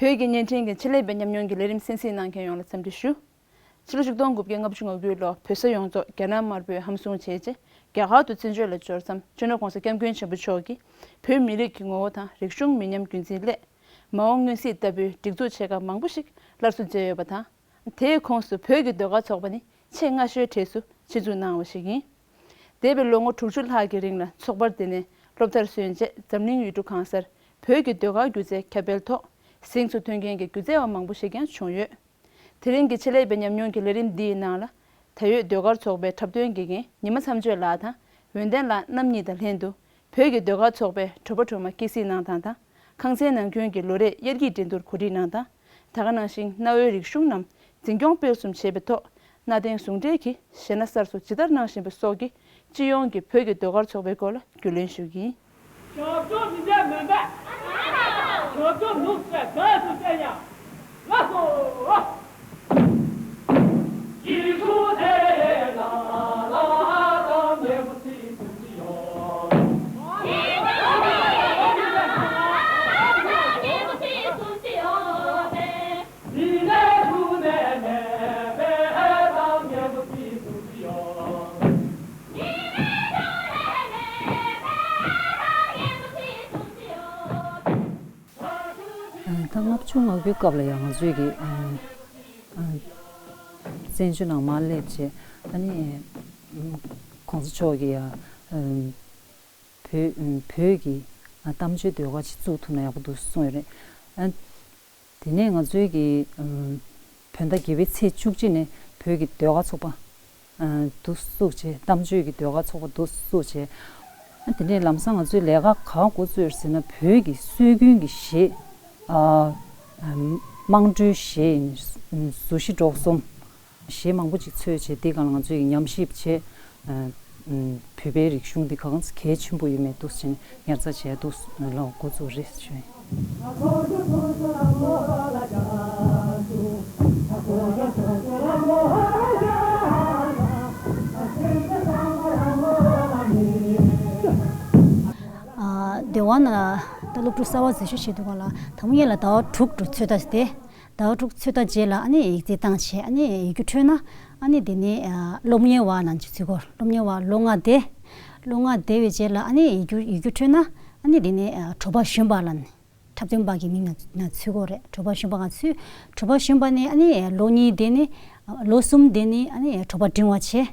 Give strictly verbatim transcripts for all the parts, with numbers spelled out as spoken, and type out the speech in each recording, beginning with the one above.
བོད་ཀྱི་བརྙན་འཕྲིན་གྱི་ཆེད་ལས་པའི་ཉམས་མྱོང་གི་ལས་རིམ་གསན་གཟིགས་གནང་མཁན་ཡོངས་ལ་འཚམས་འདྲི་ཞུ། ཕྱི་ལོ་ཆིག་སྟོང་དགུ་བརྒྱ་ལྔ་བཅུ་ང་དགུའི་ལོ་བོད་ས་ཡོངས་རྫོགས་རྒྱ་ནག་དམར་པོས་ཧམ་བཟུང་བྱས་རྗེས། རྒྱ་གར་དུ་བཙན་བྱོལ་ལ་འབྱོར་མཚམས། ཇོ་ནང་གོང་ས་སྐྱབས་མགོན་ཆེན་པོ་མཆོག་གིས་བོད་མི་རིགས་ཀྱི་ངོ་བོ་དང་རིག་གཞུང་མི་ཉམས་རྒྱུན་འཛིན་སླད། མ་འོངས་སྔོན་གཟིགས་ལྟ་བུའི་སྒྲིག་འཛུགས་ཆེ་ཁག་མང་པོ་ཞིག་སླར་གསོ་མཛད་ཡོད་པ་དང་། དེའི་ཁོངས་སུ་བོད་ཀྱི་ཟློས་གར་ཚོགས་པ་ནི་ཆེས་སྔ་ཤོས་གྲས་སུ་ཆེད་འཛུགས་གནང་བ་ཞིག་ཡིན། འདས་པའི་ལོ་ངོ་དྲུག་ཅུ་ལྷག་གི་རིང་ལ་ཚོགས་པ་དེ་ནས་སློབ་མཐར་སོན་རྗེས། འཛམ་གླིང་ཡུལ་གྲུ་གང་སར་བོད་ཀྱི་ཟློས་གར་སྒྱུ་རྩལ་ཁྱབ་སྤེལ་ཐོག་གཟེངས་སུ་ཐོན་མཁན་གྱི་སྒྱུ་རྩལ་བ་མང་པོ་ཞིག་ཀྱང་བྱུང་ཡོད། དེ་རིང་གི་ཆེད་ལས་པའི་ཉམས་མྱོང་གི་ལས་རིམ་འདིའི་ནང་ལ། ད་ཡོད་ཟློས་གར་ཚོགས་པའི་འཁྲབ་སྟོན་དགེ་རྒན་ཉི་མ་མཚམས་གཅོད་ལགས་དང་། འོད་ལྡན་ལགས་རྣམ་གཉིས་དང་ལྷན་དུ། བོད་ཀྱི་ཟློས་གར་ཚོགས་པའི་གྲོགས་པོ་གྲོགས་མོ་སྐྱེད་སྲིང་གནང་སྟངས་དང་། ཁང་ཚན་ནང་ཁྱོན་གྱི་ལོ་རེའི་དབྱར་སྐྱིད་འགྲན་བསྡུར་གོ་སྒྲིག་གནང་སྟངས། ད་ག་ནང་བཞིན་གནའ་བོའི་རིག་གཞུང་རྣམས་འཛིན་སྐྱོང་སྤེལ་གསུམ་བྱེད་པའི་ཐོག་གནའ་དེང་ཟུང་འབྲེལ་གྱི་གཞས་སྣ་གསར་བཟོ་ཇི་ལྟར་གནང་བཞིན་པ་སོགས་ཀྱི་སྤྱི་ཡོངས་ཀྱི་བོད་ཀྱི་ཟློས་གར་ཚོགས་པའི་སྐོར་ལ་རྒྱུས་ལོན་ཞུ་གི་ཡིན། ཞབས་བྲོ་འདི་འདྲ་མིན་པས། ཞབས་བྲོ་ནུབ་པའི་གོས་སུ་བསྟན་ཡང་། ལགས་སོ། ད་ལྔ་བཅུ་ང་དགུའི་སྐབས་ལ་ཡང་ང་ཚོས་ཀྱི་བཙན་བྱོལ་ནང་མར་སླེབས་བྱས། ཨ་ནི་༸གོང་ས་མཆོག་གིས་ཡང་བོད་བོད་ཀྱི་གཏམ་བརྗོད་ཟློས་གར་ཅིག་བཙུགས་ཐུབ་ན་ཡག་པོ་འདུག་གསུངས་ཡོད་རེད། ཨ། དེ་ནས་ང་ཚོའི་གི་ཨམ། བོད་ཟླ་བརྒྱད་པའི་ཚེས་བཅུ་གཅིག་ནས་བོད་ཀྱི་ཟློས་གར་ཚོགས་པ་ཨ། འདུ་བཙུགས་བྱས། གཏམ་བརྗོད་ཀྱི་ཟློས་གར་ཚོགས་པ་འདུ་བཙུགས་བྱས། ཨ། དེ་ནས་ལམ་སང་ང་ཚོའི་ལས་ཀ་ག་འགོ་བཙུགས་ཡོད་ཟེར་ན། བོད་ཀྱི་སྲོལ་རྒྱུན་གྱི་གཞས་ཨ། ཨམ། དམངས་འགྲོའི་གཞས་ཡིན། གཟུགས་གཞི་སྒྲོག་གསུམ། གཞས་མང་པོ་ཅིག་འཚོལ་བྱས། དེའི་སྒང་ལ་ང་ཚོས་ཉམས་ཞིབ་བྱས། ཨ། བོད་པའི་རིག་གཞུང་འདི་གང་གལ་ཆེན་པོ་ཡོད་མེད་འདུག་སེ་ཉར་ཚགས་བྱས་འདུག་ལ་འགོ་བཙུགས་རེད་ཞུ། ཨ། ཟློས་གར་ནང་ད་སློབ་ཕྲུག་གསར་པ་འཛུལ་ཞུགས་བྱེད་དུས་སྒང་ལ། དང་པོ་ཉིད་ལ་ཟླ་བ་དྲུག་ཏུ་ཚོད་ལྟ་བྱས་ཏེ། ཟླ་བ་དྲུག་ཚོད་ལྟ་རྗེས་ལ་ཨ་ནི་ཡིག་ཚད་བཏང་བྱས། ཨ་ནི་ཡིག་རྒྱུགས་འཕྲོད་ན་ཨ་ནི་དེ་ནས་ཨ། སློབ་གཉེར་བ་ནང་ཅིག་ཚུད་སྐོར། སློབ་གཉེར་བ་ལོ་ལྔ་བསྡད། ལོ་ལྔ་བསྡད་པའི་རྗེས་ལ་ཨ་ནི་ཡིག་རྒྱུགས་ཡིག་རྒྱུགས་འཕྲོད་ན་ཨ་ནི་དེ་ནས་ཨ། དྲོ་པ་གཞོན་པ་ལ་ནི་འཁྲབ་སྟོན་པ་གི་མིང་ནང་ནང་ཚུད་སྐོར་རེད། དྲོ་པ་གཞོན་པ་ནང་ཚུད། དྲོ་པ་གཞོན་པ་ནས་ཨ་ནི་ལོ་གཉིས་བསྡད་ནས། ལོ་གསུམ་བསྡད་ནས་ཨ་ནི་དྲོ་པ་འབྲིང་བ་བྱས།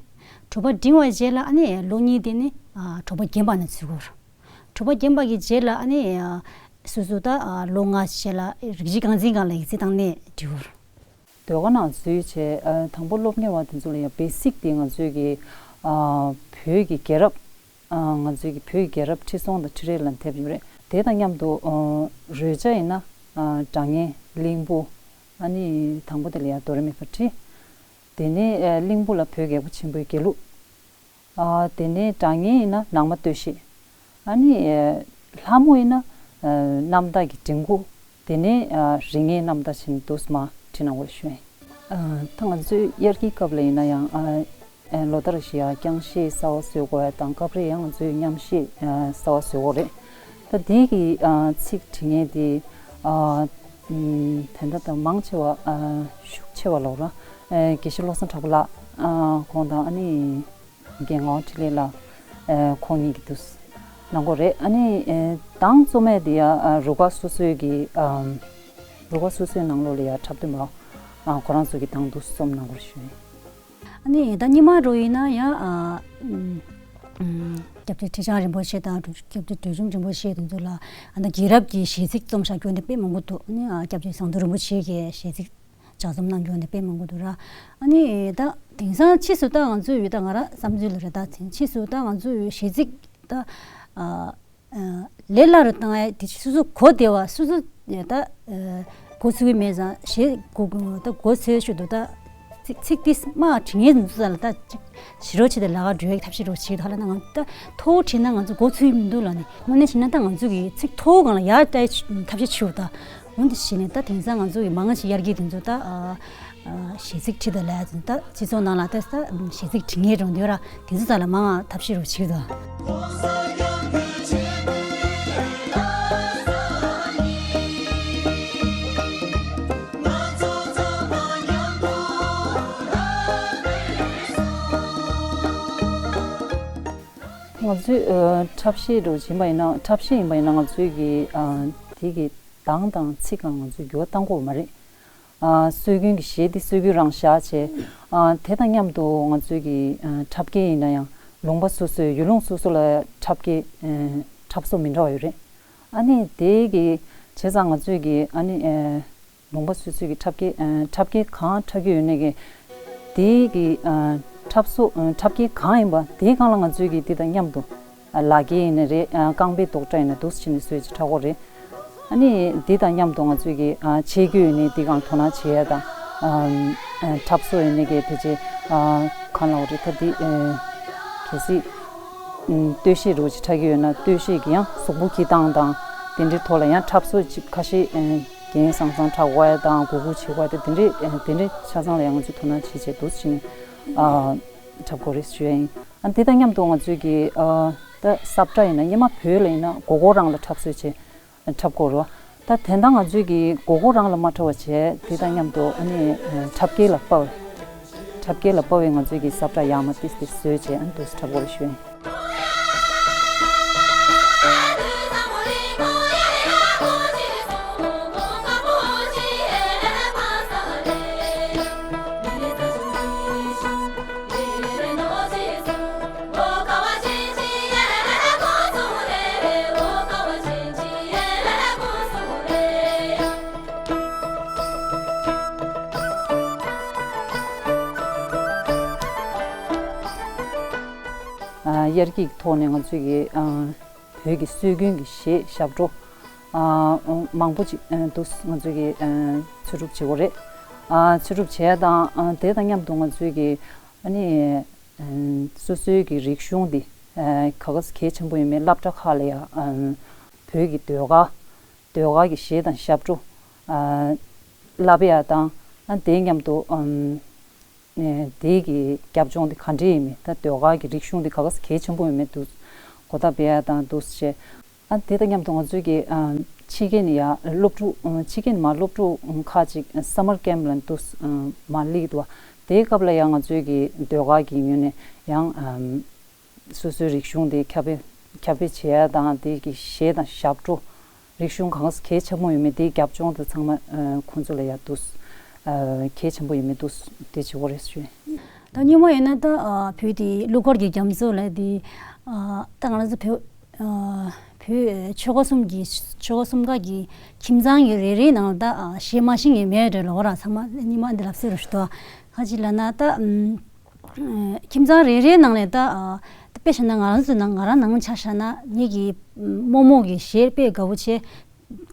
དྲོ་པ་འབྲིང་བའི་རྗེས་ལ་ཨ་ནི་ལོ་གཉིས་བསྡད་ནས་ཨ། དྲོ་པ་རྒན་པ་ནང་ཚུད་སྐོར། དྲོ་པ་རྒན་པ་གི་རྗེས་ལ་ཨ་ནི་ཨ། སོ་སོ་ད་ཨ། ལོ་ལྔ་རྗེས་ལ་རིགས་གཅིག་རྐང་འཛིན་སྒང་ལ་ཡིག་ཚད་བཏང་ནས་འབྲི་སྐོར། ཟློས་གར་ནང་འཛུལ་བྱས། ཨ། དང་པོ་སློབ་གཉེར་བ་དེ་ཚོ་ལ་ཡང་བེ་སིག་དེ་ང་ཚོའི་གི་ཨ། བོད་ཀྱི་རྒྱལ་རབས། ཨ། ང་ཚོའི་གི་བོད་ཀྱི་རྒྱལ་རབས་ཁྲི་སྲོང་དང་ཁྲི་རལ་ལ་ཐེབས་ཡོད་རེད། དེ་དང་མཉམ་དུ་ཨ། རོལ་ཆ་ཡིན་ན་ཨ། སྒྲ་སྙན། གླིང་བུ། ཨ་ནི་དང་པོ་དེ་ལ་ཡང་དོ་རེ་མི་ཕ་ཊི། དེ་ནས་ཨ། གླིང་བུ་ལ་བོད་རྒྱལ་པོ་ཆེན་པོའི་དགེ་ལུགས། ཨ། དེ་ནས་སྒྲ་སྙན་ཡིན་ན་ནང་མ་སྟོད་གཞས། ཨ་ནི་ཨ། ལྷ་མོ་ཡིན་ན་ཨ། གནམ་བདག་གི་མགྲིན་སྐུ། དེ་ནས་ཨ། རིགས་ལྔའི་རྣམ་ཐར་བྱས་ནས་འདུག་སེ་མར་བྲིས་གནང་དགོས་ཞུ་ཡིན། ཨ། ད་ང་ཚོའི་དབྱར་སྐྱིད་སྐབས་ལ་ཡིན་ན་ཡང་ཨ། ཨ། ལོ་ལྟར་བཞིན་ཡང་རྐྱང་གཞས་གསར་པ་བཟོ་དགོས་ཡ་དང་། སྐབས་རེ་ཡང་ང་ཚོའི་མཉམ་གཞས་ཨ། གསར་པ་བཟོ་དགོས་རེད། ད་འདི་གི་ཨ། ཚིག་བྲིས་མཁན་དེ་ཨ། ཨམ། ད་ལྟ་ད་མང་ཆེ་བ་ཨ། ཤུགས་ཆེ་བ་ལབ་ར། ཨ། དགེ་བཤེས་བློ་བཟང་གྲགས་པ་ལགས། ཨ། ཁོང་དང་ཨ་ནི་རྒན་ངག་དབང་འཕྲིན་ལས་ལགས། ཨ། ཁོང་གཉིས་ཀྱིས་འདུག་སེ་གནང་གི་ཡོད་རེད། ཨ་ནི་ཨ། མདང་རྩོམ་ཡ་དེ་ཡང་ཨ། རུ་ཁག་སོ་སོའི་གི་ཨ། རུ་ཁག་སོ་སོའི་ནང་ལོགས་ལ་ཡང་འཁྲབ་སྟོན་པ་ཨ། ཁོ་རང་ཚོ་གིས་མདང་འདུག་སེ་རྩོམ་གནང་གི་ཡོད་རེད་ཞུ་ཡིན། ཨ་ནི་ད་སྔོན་མ་རུ་ཡིན་ན་ཡང་ཨ། ཨམ། ཨམ། སྐྱབས་རྗེ་ཁྲི་བྱང་རིན་པོ་ཆེ་དང་སྐྱབས་རྗེ་བདུད་འཇོམས་རིན་པོ་ཆེ་དེ་ཚོ་ལ་ཨ། ད་རྒྱལ་རབས་ཀྱི་གཞས་ཚིག་རྩོམ་བཞག་རྒྱུ་དེ་དཔེ་མང་པོ་འདུག་ཨ་ནི་ཨ། སྐྱབས་རྗེ་ཟམ་གདོང་རིན་པོ་ཆེ་གིས་གཞས་ཚིག་ལྗགས་རྩོམ་གནང་རྒྱུ་དེ་དཔེ་མང་པོ་འདུག་ར། ཨ་ནི་ད་དེང་སང་ཕྱིས་སུ་ད་ང་ཚོའི་ཡུལ་ད་ང་རང་བསམ་ཚུལ་ལ་རེད། ད་དེང་ཕྱིས་སུ་ད་ང་ཚོའི་ཡུལ་གཞས་ཚིག་ད་ཨ། ལས་སླ་རུ་བཏང་ཡ་དེ་སོ་སོ་གོ་བདེ་བ། སོ་སོ་ད་གོ་ཚུགས་ཀྱི་མེད་ཙང་གཞས་གོ་ད་གོ་ཚོད་ཤོད་དུ་ད་ཚིག་ཚིག་དེ་མར་བྲིས་མཁན་ཚོ་ལ་ད་ཅིག་ཞི་རོ་བྱས་ཏེ་ལག་འགྲོ་ཡག་ཐབས་ཤེས་རོགས་བྱེད་ད་ལ་ན། ང་ད་མཐོ་བོ་བྲིས་ན་ང་ཚོ་གོ་ཚུགས་ཀྱི་མི་འདུག་ལ་ནི། དངོས་གནས་བྱས་ན་ད་ང་ཚོ་གི་ཚིག་མཐོ་བོ་སྒང་ལ་ཡར་བལྟ་ཡག་ཐབས་ཤེས་བྱེད་ད། འོན་ཏེ་གཞི་ནས་ད་དེང་སང་ང་ཚོ་གི་མང་ཆེ་དབྱར་སྐྱིད་དེ་ཚོ་ད་ཨ། ཨ། གཞས་ཚིག་བྲིས་དང་ལས་ཚིག་ད་སྤྱི་ཚོགས་ནང་ལ་ད་ད་གཞས་ཚིག་བྲིས་མཁན་རང་འདུག་ར། དེ་ཚོ་ད་ལ་མང་ང་ཐབས་ཤེས་རོགས་བྱེད་དང་། ང་ཚོའི་ཨ་འཁྲབ་གཞས་འདྲ་བོ་ཡིན་པ་ཡིན་ན། འཁྲབ་གཞས་ཡིན་པ་ཡིན་ན་ང་ཚོའི་གི་ཨ་དེ་གི་གདངས་དང་ཚིག་ལ་ང་ཚོས་འགྱུར་བ་གཏང་དགོས་པ་མ་རེད། ཨ་སྲོལ་རྒྱུན་གྱི་གཞས་འདི་སྲོལ་རྒྱུན་རང་བཞག་བྱས། ཨ་དེ་དང་མཉམ་དུ་ང་ཚོའི་གི་ཨ་འཁྲབ་སྐད་ཡིན་ན་ཡང་ལུང་པ་སོ་སོའི་ཡུལ་ལུང་སོ་སོ་ལ་འཁྲབ་སྐད་ཨ་འཁྲབ་སོ་མི་འདྲ་བ་ཡོད་རེད། ཨ་ནི་དེ་གི་བྱས་ཙང་ང་ཚོས་གི་ཨ་ནི་ཨ་ལུང་པ་སོ་སོའི་གི་འཁྲབ་སྐད་ཨ་འཁྲབ་སྐད་གང་འཁྲབ་ཀྱི་ཡོད་ནའི་གི་དེའི་གི་ཨ་འཁྲབ་སོ་ཨ་འཁྲབ་སྐད་གང་ཡིན་པ་དེའི་སྒང་ལ་ང་ཚོས་གི་དེ་དང་མཉམ་དུ། ཨ་ལག་སྐྱེས་ཡིན་ནི་རེད། ཨ་རྐང་པའི་རྡོག་སྒྲ་ཡིན་ན་འདུག་སེ་བྱས་ནས་བཟོས་ཅིག་འཁྲབ་དགོས་རེད། ཨ་ནི་འདི་དང་མཉམ་དུ་ང་ཚོས་ཀྱི་ཨ་ཆས་གོས་ཡིན་ནའི་འདི་སྒང་དོ་སྣང་བྱེད་ཡ་དང་། ཨ་ཨ་འཁྲབ་སོ་ཡིན་ནའི་གི་ཕལ་ཆེར་ཨ་གང་ལབ་དགོས་རེད། ད་འདི་ཨ་གལ་སྲིད་ཨ་སྟོད་གཞས་འདྲ་བོ་ཅིག་འཁྲབ་ཀྱི་ཡོད་ན་སྟོད་གཞས་ཀྱི་ཡང་གཟུགས་པོ་འཁྱེར་སྟངས་དང་དེ་འདྲའི་ཐོག་ལ་ཡང་འཁྲབ་སོ་ཅིག་ཁ་ཤས་ཨ་རྒྱན་བཟང་བཟང་འཁྲབ་དགོས་ཡ་དང་། གུག་གུག་བྱེད་དགོས་ཡ་དེ་དེ་འདྲའི་ཨ་དེ་འདྲའི་ཆ་ཚང་ལ་ཡང་ང་ཚོས་དོ་སྣང་བྱེད་བྱས་འདུག་སེ་བྱས་ནས་ཨ་འཁྲབ་དགོས་རེད་ཞུ་ཡ་ཡིན། ཨ་དེ་དང་མཉམ་དུ་ང་ཚོས་ཀྱི་ཨ་ད་ས་བཀྲ་ཡིན་ན་སྔོན་མ་བོད་ལ་ཡིན་ན་མགོ་སྐོར་རང་ལ་འཁྲབ་སྲོལ་བྱས་འཁྲབ་དགོས་རེད་བ། ད་དེ་འདྲ་ང་ཚོས་ཀྱི་མགོ་སྐོར་རང་ལ་མ་འཁྲབ་པ་བྱས། དེ་དང་མཉམ་དུ་ཨ་ནི་ཨ་འཁྲབ་སྐད་ལ་དཔའ་བའི་འཁྲབ་སྐད་ལ་དཔའ་བའི་ང་ཚོས་ཀྱི་ས་བཀྲ་ཡག་མ་ཏིས་ཏིས་བཟོས་བྱས་ཨ་ནི་འདུག་སེ་འཁྲབ་དགོས་རེད་ཞུ་ཡ་ཡིན། ཨ་དབྱར་སྐྱིད་ཀྱི་ཐོག་ནས་ང་ཚོས་ཀྱི་ཨ་བོད་ཀྱི་སྲོལ་རྒྱུན་གྱི་གཞས་ཞབས་བྲོ་ཨ་མང་པོ་ཅིག་ཨ་འདུག་ང་ཚོས་ཀྱི་ཨ་འཚོལ་སྒྲུབ་བྱེད་དགོས་རེད། ཨ་འཚོལ་སྒྲུབ་བྱས་དང་ཨ་དེ་དང་མཉམ་དུ་ང་ཚོས་ཀྱི་ཨ་ནི་ཨ་སོ་སོའི་གི་རིག་གཞུང་འདི་ཨ་ག་ག་གལ་ཆེན་པོ་ཡིན་མིན་སློབ་གྲྭ་ཁག་ལ་ཡང་ཨ་བོད་ཀྱི་ཟློས་གར་ཟློས་གར་གྱི་གཞས་དང་ཞབས་བྲོ་ཨ་བསླབ་ཡ་དང་། ཨ་དེའི་མཉམ་དུ་ཨམ་ཨེ་དེའི་གི་རྒྱབ་ལྗོངས་དེ་ག་འདྲ་ཡིན་མིན། ད་ཟློས་གར་གྱི་རིག་གཞུང་དེ་ག་ག་གལ་ཆེན་པོ་ཡིན་མིན་འདུག་གོ་བརྡ་སྤེལ་ཡ་དང་འདུག་སེ་བྱས། ཨ་དེ་དང་མཉམ་དུ་ང་ཚོའི་གི་ཨ་ཕྱི་རྒྱལ་ནས་ཡང་སློབ་ཕྲུག་ཨ་ཕྱི་རྒྱལ་ནས་མར་སློབ་ཕྲུག་ཁག་ཅིག་སམ་མར་ཀེམ་ལ་འདུག་ཨ་མར་སླེབས་འདུག་བ། དེའི་སྐབས་ལ་ཡང་ང་ཚོའི་གི་ཟློས་གར་གྱི་ངོས་ནས་ཡང་ཨམ་སོ་སོའི་རིག་གཞུང་དེ་ཁྱབ་སྤེལ་ཁྱབ་སྤེལ་བྱེད་ཡ་དང་། དེ་གི་གཞས་དང་ཞབས་བྲོ་རིག་གཞུང་གང་ག་གལ་ཆེན་པོ་ཡོད་མེད་དེའི་རྒྱབ་ལྗོངས་དེ་ཚང་མ་ཨ་ཁོང་ཚོ་ལ་ཡ་འདུག་ཨ་གལ་ཆེན་པོ་ཡོད་མེད་འདུག་དེ་བྱེད་དགོས་རེད་ཞུ། ད་སྔོན་མ་ཡིན་ན་ད་ཨ་བོད་དེ་གླུ་གར་གྱི་རྒྱ་མཚོ་ལ་དེ་ཨ་ད་ང་རང་ཚོ་བོད་ཨ་བོད་ཆོལ་ཁ་གསུམ་གྱི་ཆོལ་ཁ་གསུམ་ཀ་གི་ཁྱིམ་ཚང་གི་རེ་རེའི་ནང་ལ་ད་ཨ་གཞས་མ་ཤེས་མཁན་མེད་རེད་ལོ། ར་ཚང་མ་སྔོན་མ་འདི་ལབ་སྲོལ་རེད་ཤག་ད་ཁ་ཅིག་ལབ་ན་ད་ཨམ། ཁྱིམ་ཚང་རེ་རེའི་ནང་ལས་ད་ཨ་དཔེ་བཞག་ན་ང་རང་ཚོའི་ནང་ང་རང་ནང་ཆ་བཞག་ན་ངེད་ཀྱི་རྨོ་མོ་གི་གཞས་དཔེ་དགའ་བོ་བྱས།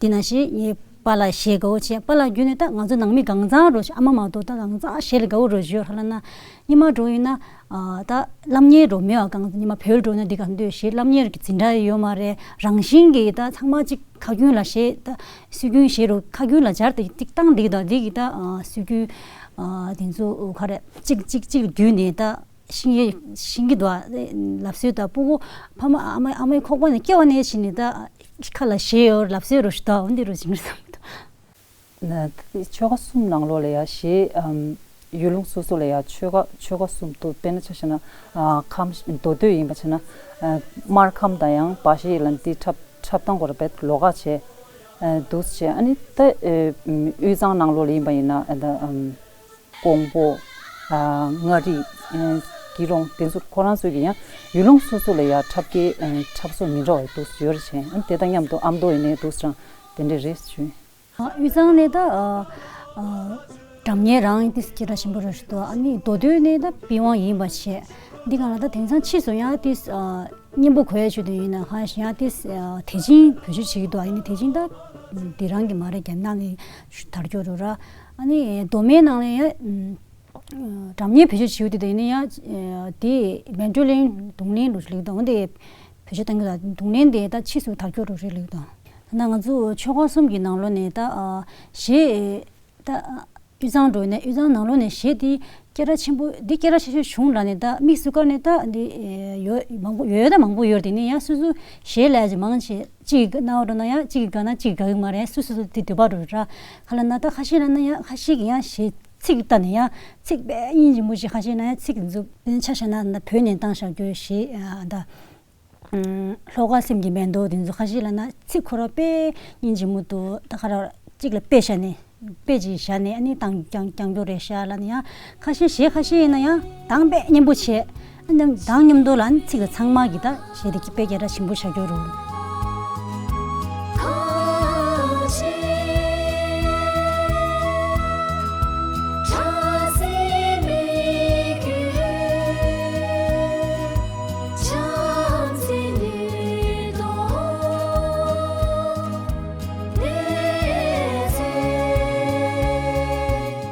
དེ་ནང་བཞིན་ངའི་པཱ་ལགས་གཞས་དགའ་བོ་བྱས། པཱ་ལགས་བརྒྱུད་ནས་ད་ང་ཚོ་ནང་མི་གང་ཚང་རོ་ཨ་མ་མ་གཏོགས་ད་གང་ཚང་གཞས་ལ་དགའ་བོ་རོ་ཡོད་ཧ་ལ་ན། སྔོན་མ་འགྲོ་ཡིན་ན་ཨ་ད་སློབ་གཉེར་རོ་མེད་པ་གང་སྔོན་མ་བོད་འགྲོ་ན་འདི་ག་འདོད་གཞས་སློབ་གཉེར་གྱི་འཛིན་གྲྭ་ཡོད་མ་རེད། རང་བཞིན་གྱིས་ད་ཚང་མ་གཅིག་ཁ་རྒྱུན་ལ་གཞས་ད་སྲོལ་རྒྱུན་གཞས་རོ་ཁ་རྒྱུན་ལ་སྦྱར་ཏེ་ཏིག་བཏང་འདི་གི་ད་འདི་གི་ད་ཨ་སྲོལ་རྒྱུན་ཨ་དེ་ཚོ་ག་རེ་གཅིག་གཅིག་གཅིག་ལ་བརྒྱུད་ནས་ད་ཤིང་ཡེ་ཤིང་གི་འདུག་ཨ། ལབ་སྲོལ་ད་སྤུ་གུ་ཕ་མ་ཨ་མ་ཨ་མའི་ཁོག་པ་ནས་སྐྱེ་བ་ནས་བྱས་ནས་ད་ཁ་ལ་གཞས་ཡོད་ལབ་སྲོལ་རོ་ཞིག་འདུག་འོ་འདི་རོ་ཞིག་བསམ་གྱི་འདུག་ན་ཆོལ་ཁ་གསུམ་ནང་ལོགས་ལ་ཡ་གཞས་ཨམ་ཡུལ་ལུང་སོ་སོ་ལ་ཡ་ཆོལ་ཁ་ཆོལ་ཁ་གསུམ་འདུག་དཔེར་ན་ཆ་བཞག་ན་ཨ་ཁམས་མདོ་སྟོད་ཡིན་པ་བྱས་ན་ཨ་སྨར་ཁམས་དང་ཡང་བ་ཤི་ལ་འདི་འཁྲབ་འཁྲབ་སྟངས་སྐོར་ར་བེད་ལོགས་ཀ་བྱས་ཨ་འདུག་སེ་བྱས། ཨ་ནི་ད་ཨེ་དབུས་གཙང་ནང་ལོགས་ལ་ཡིན་པ་ཡིན་ན་ཨ་ད་ཨམ་ཀོང་པོ། ཨ་མངའ་རིས། ཨེ་སྐྱིད་གྲོང་དེ་ཚོ་ཁོ་རང་ཚོས་ཀྱི་ཡང་ཡུལ་ལུང་སོ་སོ་ལ་ཡང་འཁྲབ་སྐད་ཨེ་འཁྲབ་སོ་མི་འདྲ་བ་འདུག་ཡོད་རེད་བྱས། ཨ་ནི་དེ་དང་མཉམ་དུ་ཨ་མདོ་ཡིན་ནའི་འདུག་རང་དེ་འདྲས་རེད་བྱུང་། ཨ་དབུས་གཙང་ནས་ད་ཨ་ཨ་སྒྲ་སྙན་རང་ཏིས་སྐད་གྲགས་ཆེན་པོ་རེད་འདུག་ཨ་ནི་མདོ་སྟོད་ནས་ད་པི་ཝང་ཡིན་པ་བྱས། འདི་གང་ལ་ད་དེང་སང་ཕྱིས་སུ་ཡང་ཏིས་ཨ་སྙན་པོ་གོ་ཡ་ཆུ་དོན་ཡིན་ན་ཧ་ཞེ་ཡང་ཏིས་ཨ་དེ་བཞིན་བེད་སྤྱོད་བྱེད་ཀྱི་འདུག་ཨ་ནི་དེ་བཞིན་ད་འདི་རང་གི་མ་རེད། རྒྱ་ནག་ནས་དར་ཁྱོད་རུ་ར། ཨ་ནི་མདོ་སྨད་ནང་ལ་ཡང་སྒྲ་སྙན་བེད་སྤྱོད་བྱེད་དུས་དེ་ནི་ཡང་དེ་མན་ཀྲུ་ལིན་རྡུང་ལེན་ལུགས་ལེགས་དང་དེ་བེད་སྤྱོད་གཏང་གི་ད་རྡུང་ལེན་དེ་ད་ཕྱིས་སུ་དར་ཁྱོད་རུ་རེད་ལེགས་དང་། ད་ང་ཚོ་ཆོལ་ཁ་གསུམ་གྱི་ནང་ལོགས་ནས་ད་གཞས་ད་དབུས་གཙང་འགྲོ་ནས་དབུས་གཙང་ནང་ལོགས་ནས་གཞས་དེ་སྐད་གྲགས་ཆེན་པོ་འདི་སྐད་གྲགས་ཆེ་ཤོས་བྱུང་ལ་ནས་ད་དམིགས་སུ་བཀར་ནས་ད་འདི་ཡོད་མང་པོ་ཡོད་ད་མང་པོ་ཡོད་དེ་ནི་ཡང་སོ་སོ་གཞས་ལས་ཀྱི་མང་ཆེ། གཅིག་གི་རྣ་བ་འགྲོ་ན་ཡང་གཅིག་གི་དགའ་ན་གཅིག་དགའ་གི་མ་རེད། སུ་སུ་སུ་དེ་འདོད་པ་རུ་ར། ཁ་ལ་ན་ད་ཁ་ཤས་ལ་ན་ཡང་ཁ་ཤས་ཀྱི་ཡང་གཞས་ཚིག་ལྟ་ནས་ཡང་ཚིག་དཔེ་སྙིང་རྗེ་མོ་ཞིག་ཁ་ཤས་ན་ཡང་ཚིག་འཛུགས་དེ་ཆ་བཞག་ན་ད་བོད་ནས་བཏང་བཞག་རྒྱུ་གཞས་ཨ་ད་ ཨུམ། ལྷོ་ཁ་སེམས་ཀྱི་མེ་ཏོག་དེ་ཚོ། ཁ་ཤས་ལབ་ན་ཚིག་ཁོ་རང་དཔེ་སྙིང་རྗེ་མོ་འདུག་ད་ག་རང་གཅིག་ལ་དཔེ་བཞག་ནས། དཔེ་ཅིག་བཞག་ནས་ཨ་ནི་བཏང་བསྐྱངས་བསྐྱངས་རྒྱུ་རེད་ཤག་ལབ་ནས། ཡང་ཁ་ཤས་གཞས་ཁ་ཤས་ཡིན་ན་ཡང་གདངས་དཔེ་སྙན་པོ་བྱས། ཨ་ནི་གདངས་མཉམ་དུ་ལ་ཨ་ནི་ཚིག་ལ་ཚང་མ་གི་ད་གཞས་དེ་དཔེ་སྐད་གྲགས་ཆེན་པོ་ཆགས་རྒྱུ་རེད།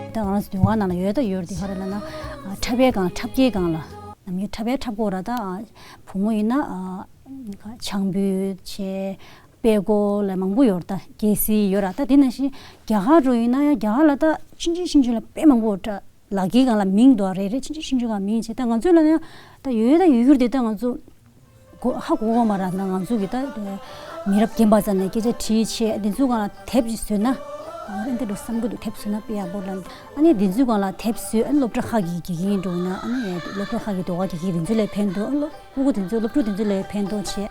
ད་ང་རང་ཚོ་ཟློས་གར་ནང་ལ་ཡོད་ད་ཡོད་དེ་ག་རེ་ལབ་ན། ཨ། འཁྲབ་པའི་སྒང་འཁྲབ་སྐྱེལ་སྒང་ལ། ནམ་རྒྱུན་འཁྲབ་པའི་འཁྲབ་སྐོར་ར་ད། ཨ། བུ་མོ་ཡིན་ན། ཨ། ཆང་ཕུད་བྱས། དཔལ་སྒོར་ལ་མང་པོ་ཡོད་ར་ད། རྒྱལ་སྲིད་ཡོད་ར་ད། དེ་ནང་བཞིན་རྒྱ་གར་འགྲོ་ཡིན་ན་ཡང་རྒྱ་གར་ལ་ད་ཆུང་ཆུང་ཆུང་ཆུང་ལ་དཔེ་མང་པོ་ཡོད་ར། ལག་འཁྱེར་སྒང་ལ་མིང་འདུག་རེད་རེད། ཆུང་ཆུང་ཆུང་ཆུང་སྒང་མིང་བྱས། ད་ང་ཚོ་ལ་ཡང་ད་ཡོད་ད་ཡོད་རྒྱུ་རེད་དེ། ད་ང་ཚོ་གོ་ཧ་གོ་གོ་མ་ར་ན། ང་ཚོ་གི་ད་མི་རབས་རྒན་པ་ཚོ་ནས་སྐད་ཆ་དྲིས་བྱས། འདི་ཚོའི་སྒང་ལ་དེབ་ཅིག་བཟོས་ན། ཨ་འདི་འདྲ་བསམ་གི་འདུག་དེབ་བཟོས་ན་དཔེ་ཡག་པོ་ལ། ཨ་ནི་འདི་ཚོའི་སྒང་ལ་དེབ་བཟོས། ཨ་ནི་སློབ་གྲྭ་ཁག་གི་དགེ་རྒན་འགྲོ་ན། ཨ་ནི་སློབ་གྲྭ་ཁག་གི་ཟློས་གར་དགེ་རྒན་དེ་ཚོ་ལ་ཕན་ཐོགས། ཨ་ནི་སློབ་ཕྲུག་དེ་ཚོ། སློབ་ཕྲུག་དེ་ཚོ་ལ་ཕན་ཐོགས་བྱས།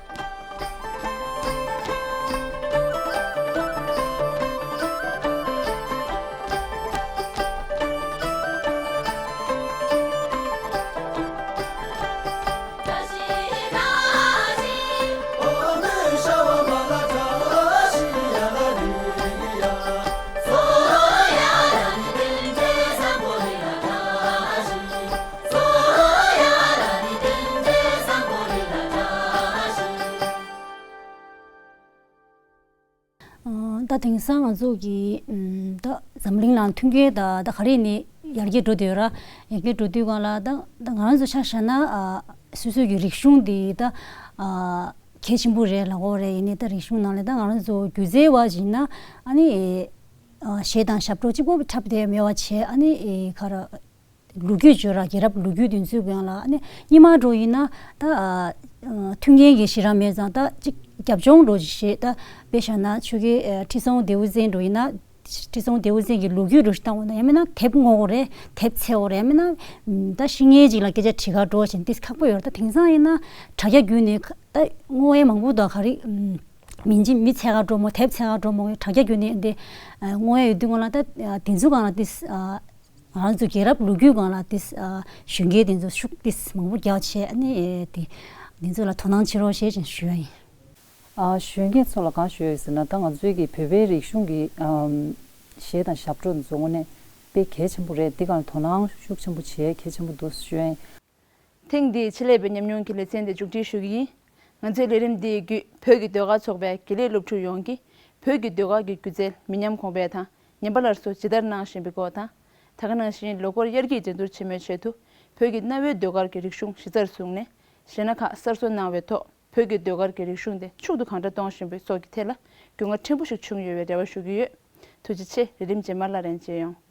ཨ། ད་དེང་སང་ང་ཚོ་གི། ཨམ། ད་འཛམ་གླིང་ནང་མཐུན་རྐྱེན་ད་ད་ག་རེ་ནས་ཡར་རྒྱས་འགྲོ་བསྡད་ཡོད་ར། ཡར་རྒྱས་འགྲོ་དུས་སྒང་ལ་ད་ད་ང་རང་ཚོ་ཆ་བཞག་ན། ཨ། སོ་སོ་གི་རིག་གཞུང་འདི་ད། ཨ། གལ་ཆེན་པོ་རེད་ལབ་དགོས་རེད། ཡིན་ནའི་ད་རིག་གཞུང་ནང་ལ་ད་ང་རང་ཚོ་སྒྱུ་རྩལ་བ་ཞིག་ཡིན་ན། ཨ་ནི། ཨ། གཞས་དང་ཞབས་བྲོ་གཅིག་པོ་འཁྲབ་བསྡད་མེད་པ་བྱས། ཨ་ནི། ཨེ། ག་རེ། ལོ་རྒྱུས་བརྗོད་ར། རྒྱལ་རབས་ལོ་རྒྱུས་དེ་ཚོའི་སྒང་ལ། ཨ་ནི་རྙིང་མ་འདྲ་ཡིན་ན་ད། ཨ། མཐུན་རྐྱེན་གྱི་ཞེ་དྲག་མེད་ཙང་ད་ཅིག་རྒྱབ་ལྗོངས་འདྲ་ཞིག་ད། དཔེ་བཞག་ན་ཆོས་རྒྱལ། ཨ། ཁྲི་སྲོང་ལྡེའུ་བཙན་འདྲ་ཡིན་ན། ཁྲི་སྲོང་ལྡེའུ་བཙན་གྱི་ལོ་རྒྱུས་འདྲ་ཞིག་བཏང་བ་ན། ཡང་མིན་ན་དེབ་བསྔོག་དགོས་རེད། དེབ་འཚོལ་དགོས་རེད། ཡང་མིན་ན་ད་ཤི་མཁན་ཅིག་ལ་སྐད་ཆ་དྲི་ག་འགྲོ་བཞིན་དེ་ཁག་པོ་ཡོད་རེད། ད་དེང་སང་ཡིན་ན་དྲ་རྒྱ་བརྒྱུད་ནས་ད་བསྔོག་ཡས་མང་པོ་འདུག་ག་རེ། ཨམ། མི་འཇི་མི་འཚོལ་ག་འགྲོ་མོ། དེབ་འཚོལ་ག་འགྲོ་མོ། དྲ་རྒྱ་བརྒྱུད་ནས་འདི། ཨ། བསྔོག་ཡས་ཡོད་དུས་སྒང་ལ་ད། ཨ། དེ་ཚོའི་སྒང་ལ་དེ། ཨ། ང་རང་ཚོ་རྒྱལ་རབས་ལོ་རྒྱུས་སྒང་ལ་དེ། ཨ། གཞོན་སྐྱེས་དེ་ཚོ་ཤུགས་དེ་མང་པོ་རྒྱག་བྱས། ཨ་ནི་དེ་དེ་ཚོ་ལ་དོ་སྣང་བྱེད་རོགས་བྱེད་ཅེས་ཞུ་ཡ་ཡིན། ཨ། གཞོན་སྐྱེས་ཚོ་ལ་གང་ཞུ་ཡ་ཡོད་ཟེར་ན། ད་ང་ཚོའི་གི་བོད་པའི་རིག་གཞུང་གི། ཨམ། གཞས་དང་ཞབས་བྲོ་དེ་ཚོ་དངོས་གནས་དཔེ་གལ་ཆེན་པོ་རེད། འདི་སྒང་ལ་དོ་སྣང་ཤུགས་ཆེན་པོ་བྱེད་ཡ་གལ་ཆེན་པོ་འདུག་ཞུ་ཡ་ཡིན། ཐེངས་འདིའི་ཆེད་ལས་པའི་ཉམས་མྱོང་གི་ལེ་ཚན་དེ་མཇུག་སྒྲིལ་ཞུ་གི་ཡིན། ང་ཚོའི་ལས་རིམ་འདིའི་བརྒྱུད་བོད་ཀྱི་ཟློས་གར་ཚོགས་པའི་དགེ་ལས་སློབ་ཕྲུག་ཡོངས་ཀྱིས་བོད་ཀྱི་ཟློས་གར་གྱི་སྒྱུ་རྩལ་མི་ཉམས་གོང་འཕེལ་དང་ཉམས་པ་སླར་གསོ་ཇི་ལྟར་གནང་བཞིན་པའི་སྐོར་དང་། ད་ག་ནང་བཞིན་ལོ་འཁོར་དབྱར་སྐྱིད་འགྲན་བསྡུར་ཆེན་མོའི་ཆེད་དུ་བོད་ཀྱི་གནའ་བོའི་ཟློས་གར་གྱི་རིག་གཞུང་གཞི་རྩར་བཟུང་ནས་གཞས་སྣ་ཁག་གསར་བཟོ་གནང་བའི་ཐོག་བོད་ཀྱི་ཟློས་གར་གྱི་རིག་གཞུང་དེ་ཕྱུག་ཏུ་གང་འདྲ་གཏོང་བཞིན་པའི་སོགས་ཀྱི་ཐད་ལ་མགྱོགས་ངར་ཕྲན་བུ་ཞིག་བྱུང་ཡོད་པའི་རེ་བ་ཞུ་གི་ཡོད། ཐུགས་རྗེ་ཆེ། ལས་རིམ་རྗེས་མ་སླར་ཡང་མཇལ་ཡོང་།